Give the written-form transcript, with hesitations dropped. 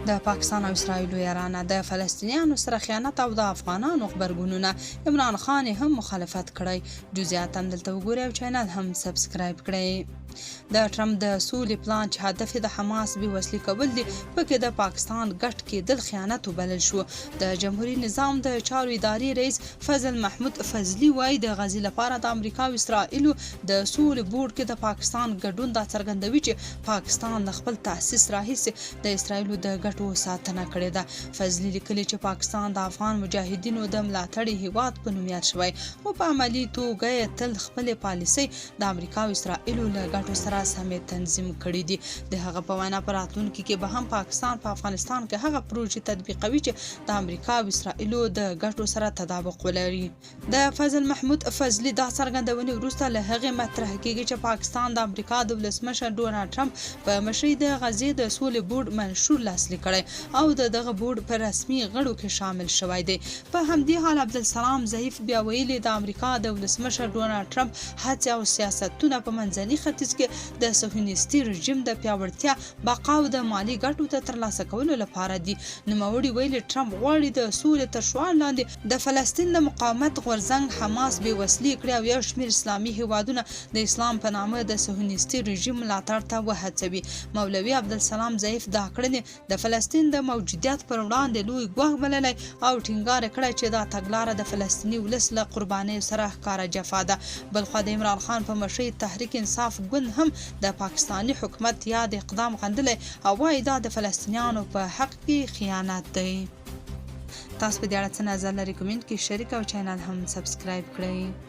د پاکستان او اسراییلو یارانه، د فلسطینیانو سره خیانت او د افغانانو غبرګونونه، عمران خان یې هم مخالفت کړی. جزئیات هم دلته وګورئ او چینل هم سبسکرایب کړئ. د ټرمپ د سولې پلان چې هدف یې د حماس بې وسلې کول دي، پکې د پاکستان ګټ کېدل خیانت وبلل شو. د جمهوري نظام د چارو ادارې رئیس فضل محمود فضلي وايي، د غزې لپاره د امریکا او اسراییلو د سولې بورډ کې د پاکستان ګډون دا څرګندوي چې پاکستان له خپل تاسیس راهیسې د اسراییلو د ګټو ساتنه کړې ده. فضلي لیکلي چې پاکستان د افغان مجاهدینو د ملاتړي هیواد په نوم یاد شوی، خو په عملي توګه یې تل خپلې پالیسۍ د امریکا او اسراییلو له ګټو سره سمې تنظیم کړې دي. د هغه په وینا، په راتلونکي کې به هم پاکستان په افغانستان کې هغه پروژې تطبیقوي چې د امریکا او اسراییلو د ګټو سره تطابق ولري. د فضل محمود فضلي دا څرګندونې وروسته له هغې مطرح کېږي چې پاکستان د امریکا د ولسمشر ډونالډ ټرمپ په مشرۍ د غزې د سولې بورډ منشور لاسلیک کړی او د دغه بورډ په رسمي غړو کې شامل شوی دی. په همدې حال عبدالسلام ضعیف بیا ویلي، د امریکا د ولسمشر ډونالډ ټرمپ هڅې او سیاستونه په منځني ختیځ کې د صهیونیستي رژیم د پیاوړتیا، بقا او د مالي ګټو د ترلاسه کولو لپاره دي. نوموړي ویلي، ټرمپ غواړي د سولې تر شعار لاندې د فلسطین د مقاومت غورځنګ حماس بې وسلې کړي او یو شمېر اسلامي هېوادونه د اسلام په نامه د صهیونیستي رژیم ملاتړ ته وهڅوي. مولوي عبدالسلام ضعیف دا کړنې د فلسطین د موجودیت پر وړاندې لوی ګواښ بللی او ټینګار یې کړی چې دا تګلاره د فلسطیني ولس له قربانیو سره ښکاره جفا ده. بلخوا د عمران خان په مشرۍ تحریک انصاف ګوند هم د پاکستاني حکومت یاد اقدام غندلی او وايي دا د فلسطینیانو په حق کې خیانت دی. تاسو په دې اړه څه نظر لرئ؟ کومنټ کې شریک او چینل هم سبسکرایب کړئ.